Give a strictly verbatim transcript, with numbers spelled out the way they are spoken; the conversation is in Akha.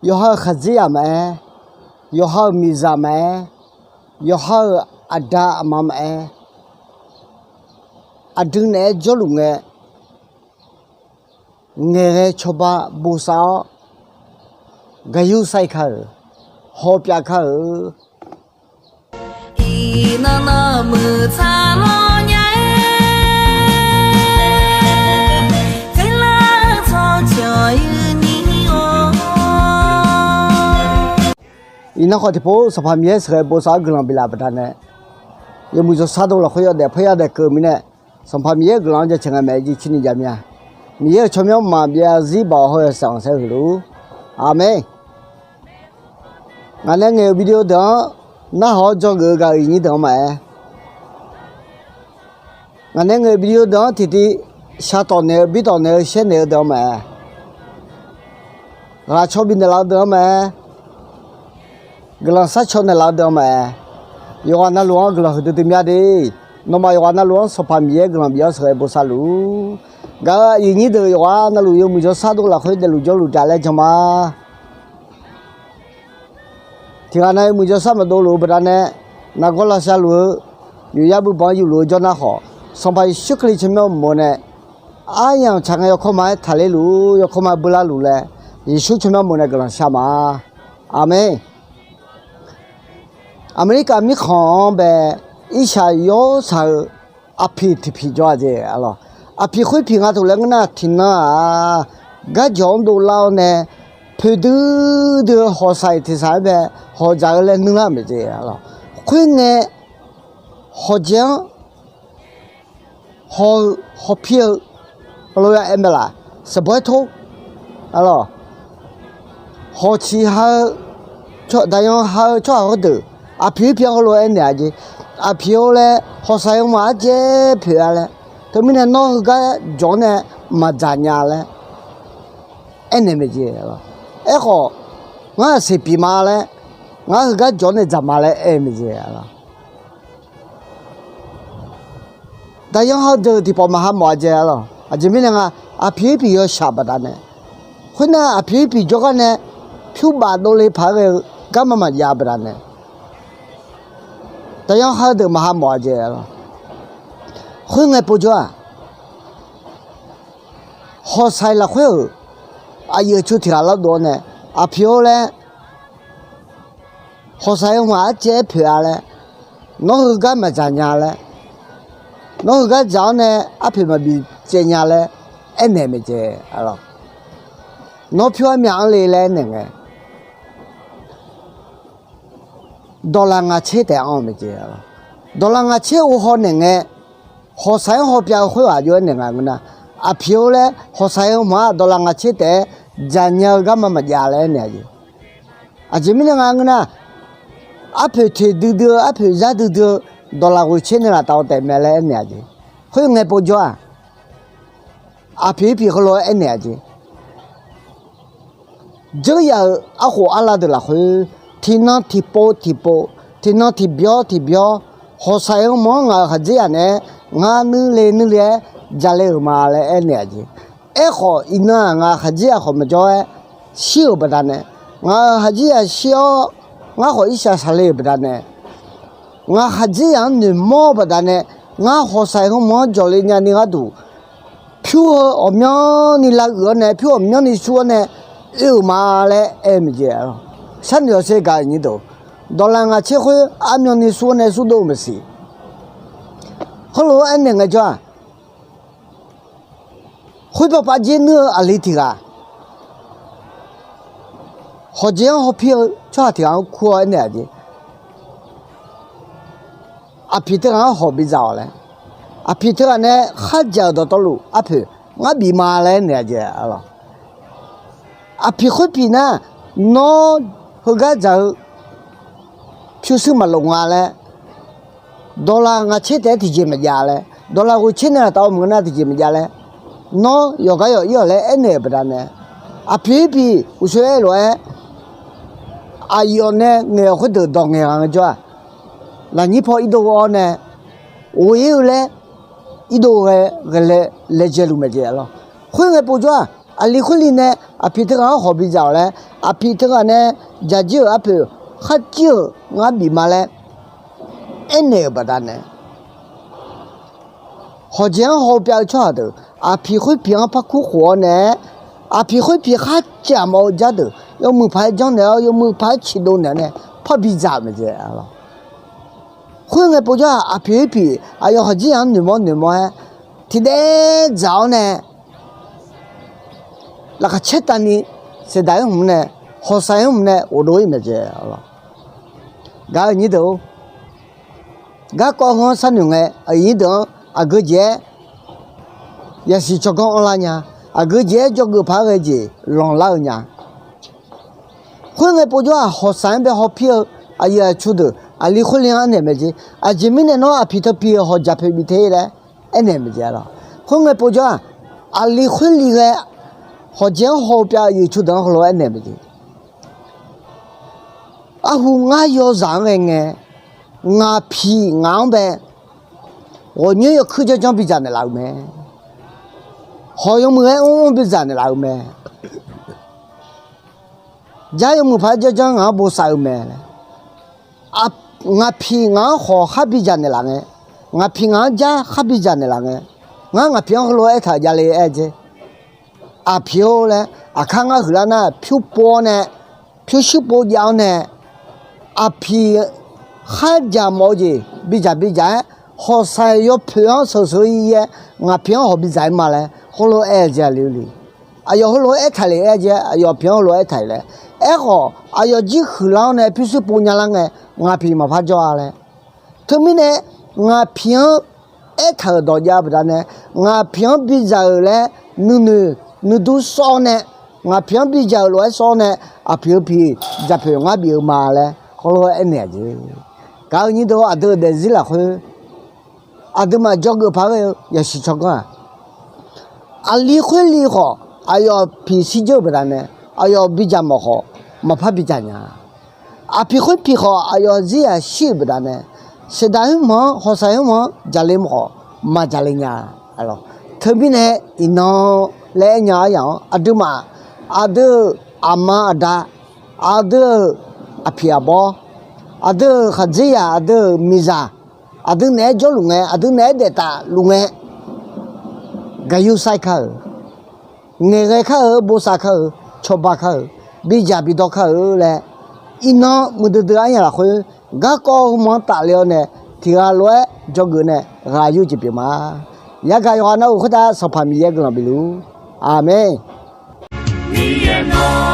Yawqha-euq khaqdzerzaq maqaer, yawqha-euq miqzaq maqaer, yawqha-euq aqda aqma maqaer, aqdui naeq-aer jawrluf ngae, ngaeqghae cawba bosav-awr, gaqyur sair ka-euq, hawpyav ka-euq. Iqnan nawr muiq tsaq lawr nya-aer, tserlar tsawrcawq-eu nyir-or. Iqnan khawf tiqpov Sanqpaq Miqyaer sheuqghae bosav-awr guiqlanq biflaf baqdanae, yawmuiq jawrshar dov lafkhoer yawdaef paer yadaef keuv-eu mirnae, Sanqpaq Miqyaer-euq guiqlanq-anr jaceuq ngae maeq-aer jircoer ni jav mir-a. Miqyaer-euq tsawrmyanr mqmaq byav zarzir baoq hawr-eu yawshaef khanqsaer huiq luf-ur. Aqmeq. Ngaq nae ngaeq-euq video deuq-anr narhaq-awr dzawgeuf-eu gaq-euq iqnyir deuq-anr maqaer, ngaq nae ngaeq-euq video deuq-anr tiqtiv shar tawf naeq-eu, bir tawf naeq-eu, shaer naeq-eu deuq-anr maqaer, ghaq caw bifnaeq laf-eu deuq-anr maqaer, guiqlanq sharcaw naeqlaf-eu deuq-anr maqaer, yawqghaq navluf-anr guiqlanq huiqdui dui mya de. Nawmaf yawqghaq navluf-anr Sanqpaq Miqyaer guiqlanq bif-awr sheuqghae bosav luf-ur. Gaq-euq aqyuif nyir deuq yawqghaq navluf yawmuiq jawrshar dov lafkhoer daefluf jawrluf taf laer jan ma. Tiqghaq nav yawmuiq jawrshar maqdov luf-eu baqdanae, nargawr lavshav luf-eu, yufyar buibanq yufluf-eu jawrnar khawf, Sanqpaq Yeqsur Kali tsawrmyanr uqmov nae aryamq tsaq ngae yawkawr ma-aer taqler luf-ur, yawkawr ma beular luf laer, Yeqsur tsawrmyanr uqmov nae guiqlanq shar ma. Aqmeq. Aqmeqlirkaf mirkhanq-anr bae irshaq yawshaq-eu aqpiq tiqpiq jawr-a jeq-a lawq. Aqpiq khoer piq nga tof laer ngeur nar tiqnan-aq, garjawq-anr dovlar-awr nae poeqdui dui-eu hawqshaq-iq tiqshaq-aer bae hawqdzaq-eu laer nuirlar-euq mae jeq-a lawq. Khoerngae, hawqjeq-anr haw-eu hawpir-eu, heulof-aer aer mae laf, sanqbof-aer tor-a lawq. Hawqciq ha-eu, daqyan ha-eu tsawrhaq khoerdeuq, aqpiq-ir pi-anr heulof-aer aernaeq-a jeq. Aqpiq-or laer hawqshaq-iq hmq-aq arcaev poeq-a laer, teumirnae nawr heugar jawq-anr nae maqdzaq nya laer aernaeq mae jeq-a lawq. Aerkhawf, ngar aqseq pif ma laer, ngar heugar jawq-anr nae dzaq ma laer aer mae jeq-a lawq. Daqyan ha-eu deuq tiqpawf maqha mawf-a jeq-a lawq. Aqjeq mirnae nga, aqpiq-ir piq yawshaq baqdanae, khoernar aqpiq-ir piq jawrgar nae pyur baf dovle paq-aer ghae-eu garma maqjav baqdanae, daqyan ha-eu deuq maqha mawf-a jeq-a lawq. Khoerngae povjawr-aq, hawqshaq-iq lafkhoer-euq aqyuif aqtsu tiq ghaq lardov-awr nae, aqpiq-or laer hawqshaq-iq hmq-aq arcaev-aer poeq-a laer, nawr heugar maqdzaq nya laer, nawr heugar dzaq-awr nae arpoeq maqbi caev nya laer aernaeq mae jeq-a lawq. Nawr pyur armyav anr le laer aernaeq ngae, dawqlaq ngaq tser taef anr-eu mae jeq-a lawq. Dawqlaq ngaq tser ov haw naeq ngae, hawqshaq-anr hawpyav-eu khoerghaq jov-aer naeq nga ngeur nar, aqpiq-or laer hawqshaq-iq hmq-aq dawqlaq ngaq tser taef-aer dzaqnya-eu garma maqjav laer aernaeq-a jeq. Aqjeq mirnae nga ngeur nar, arpoeq teq duidui-eu, arpoeq zar duidui-eu, dawqlaq ghoeq tser nae laf taf-eu taef mae laer aernaeq-a jeq. Khoerngae povjawr-aq, aqpiq-ir piq heulof-aer aernaeq-a jeq. Dzeuryaq-euq arkhof arlav deuq lafkhoer, tiqnan tiqpov tiqpov, tiqnan tiqbyawr tiqbyawr, hawqshaq-iq hmq-anr ngaq-euq khaqdzerzaq naeq-aer ngar nuirle nuirle-aer dzaqle-euq ma laer aernaeq-a jeq. Aerkhawf, iqnan-aq ngaq khaqdzerzaq khawf maqjawr-aer shir-euq baqdanae, ngaq-euq khaqdzerzaq shir-awr ngar khawf irshaq shaqle-euq baqdanae, ngaq khaqdzerzaq-anr noeqmawr-eu baqdanae, ngar hawqshaq-iq hmq-anr jawqle nyani gharduq, pyur-eu ghawqmyanrni lavuiq-awr nae, pyur ghawqmyanrni sur-awr nae oe-euq ma laer aer mae jeq-a lawq. Sharnoeq-awq sher gaq-euq nyir deuq, dawqlaq ngaq tser khoer armyanni sur-awr nae surdov-eu maqsiq. Heulof-aer aernaeq ngaejawr-aq, khoer pavpav dzer nuir-eu aqli tiq ghaq, hawqjeq-anr hawpir-eu tsawrhaq tiq ghaq-anr kur-awr aernaeq-a jeq. Aqpiq teughaq-anr hawq bidzaq-awq laer, aqpiq teughaq nae khardzaq-euq dawqtawvluf arpoeq ngar bif ma laer aernaeq-a jeq-a lawq. Aqpiq khoer piq nar, nawr heugar dzaq-eu pyurshuir maqlof nga laer, dawqlaq ngaq tser taef-aer tiqjeq maqjav laer, dawqlaq ghoeq tser nae laf taf-eu maqngeur nar tiqjeq maqjav laer, nawr yawqgar yawq ir-awq laer aernaeq-euq baqdanae, aqpiq-ir piq uqshoe aer lof-aer, aqyawf nae ngaeq-awq khoerdeuq dawq ngaeq ghaq ngaejawr-aq, lafnyir paw irdov-awr nae, ghoe-ir-eu laer irdov ghae ghae laejae luf mae jeq-a lawq. Khoerngae povjawr-aq, aqli khoerli nae aqpiq teughaq-anr hawq bidzaq-awq laer, aqpiq teughaq nae dzaqjir-euq arpoeq kharjir-euq ngar bif ma laer aernaeq-euq baqdanae, hawqjeq-anr haw pyav-eu tsawrhaq deuq aqpiq khoerpiq-anr par kur khof-awr nae-aer, aqpiq khoerpiq kharcav mawf-eu jar deuq yawmuiq paq-aer janrnaeq-awr, yawmuiq paq-aer ciqdov naeq-awr nae par bidzaq-euq mae jeq. Khoerngae povjawr-aq, aqpiq khoerpiq aqyawf khaqdzerzaq-anr noeqmawr noeqmawr-aer tiqdaev dzaq-awr nae laqkhaq caertavni saeqdaq-aer hmq nae, hawqsaq-aer hmq nae ghofdov-ir mae jeq. Gaq-euq nyir deuq-or, garkawv heu-anr sharnoeq ngae, aqyuif nyir deuq-anr aqgeu jeq-aer yasiq tsawrganr anrlar nya, aqgeu jeq-aer dzawgeuf paq-aer ghae jeq lanqlar-eu nya. Khoerngae povjawr-aq, hawqsaq-anr bae hawpir-eu aqyuif aqtsu deuq aqli khoerli-anr aernaeq mae jeq. Aqjeq mirnae nawr aqpiq teu pi-euq hawq jaqpoeq bif te laer aernaeq mae jeq-a lawq. Khoerngae povjawr-aq, aqli khoerli ghae hawqjeq-anr haw pyav aqyuif aqtsu deuq-anr heulof-aer aernaeq mae jeq. Arhu ngar yawzaq-anr ghae ngae, ngaq piq ngaq-anr bae ghawqnyoer yawkuir janrjanr bidzaq naeqlaf-euq mae. Hawq yawmuiq-aer mrmr bidzaq naeqlaf-euq mae. Jar yawmuiq paq-aer janrjanr ngaq-anr bosav-eu mae. Ngaq piq ngaq-anr hawq khar bidzaq naeqlaf ngae, ngaq piq ngaq-anr jar khar bidzaq naeqlaf ngae, ngar ngaq piq-anr heulof-aer aertaq-euq javle aer jeq. Aqpiq-or laer, aqkar ngar huiqlar nar pyur pov-awr nae, pyurshuir pov jav-awr nae, aqpiq khardzaq mawf-eu jeq bidzaq bidzaq-aer, hawqsaq yawpoeq-anr sheuqsheuq-ir-aer ngaq piq-anr hawq bidzaq-ir ma laer heulof-aer aer-eu jeq aqli le. Aqyawf heulof-aer aertaq le aer jeq, aqyawf piq-anr heulof-aer aertaq-euq laer. Aerkhawf aqyawf jir huiqlar-awr nae pyurshuir pov nyalar ngae, ngaq piq maqpar jawr-a laer. Teumirnae ngaq piq-anr aertaq-euq dawq jav-eu baqdanae, ngaq piq-anr bidzaq-euq laer nuinoeq nuidur sawv-awr nae, ngaq piq-anr bidzaq-euq lof-aer sawv-awr nae, aqpiq-eu piq jaqpoeq ngar bif-eu ma laer heulof-aer aernaeq-a jeq. Gaq-euq nyir deuq-or, aqdui-euq daefzir lafkhoer aqduimaf dzawgeuf paq-aer ghae-eu yasiq tsawrganr-aq, aqli khoerli khawf aqyawf piq shirdzeur-eu baqdanae, aqyawf bidzaq mawf khawf maqpar bidzaq nya. Aqpiq khoer piq khawf aqyawf zir yaq shir-euq baqdanae, saeqdaq khoermawf-anr hawqsaq khoermawf-anr jaqle mawf khawf maqjaqle nya. Teumirnae iqnan laer aer nya aryaq-anr aqduimaf, aqdui-euq aqma aqda, aqdui-euq aqpiq aqbawr, aqdui-euq khaqdzerzaq, aqdui-euq miqzaq, aqdui naeq-aer jawrluf ngae, aqdui naeq-aer daeftaf luf ngae, gaqyur sair kar-euq, ngaeqghae kar-euq, bosav kar-euq, cawba kar-euq, bidzaq bidawr kar-euq laer, iqnan muiqdui dui aryaq lafkhoer garkawv heumawr-anr tafle-awr nae, tiqghaq lof-aer dzawgeuf nae ghaq yur jeq pyeuf ma. Yagaq yawqghaq navluf khoertav Sanqpaq Miqyaer guiqlanq bifluf-ur. Aqmeq. Miqyaer ma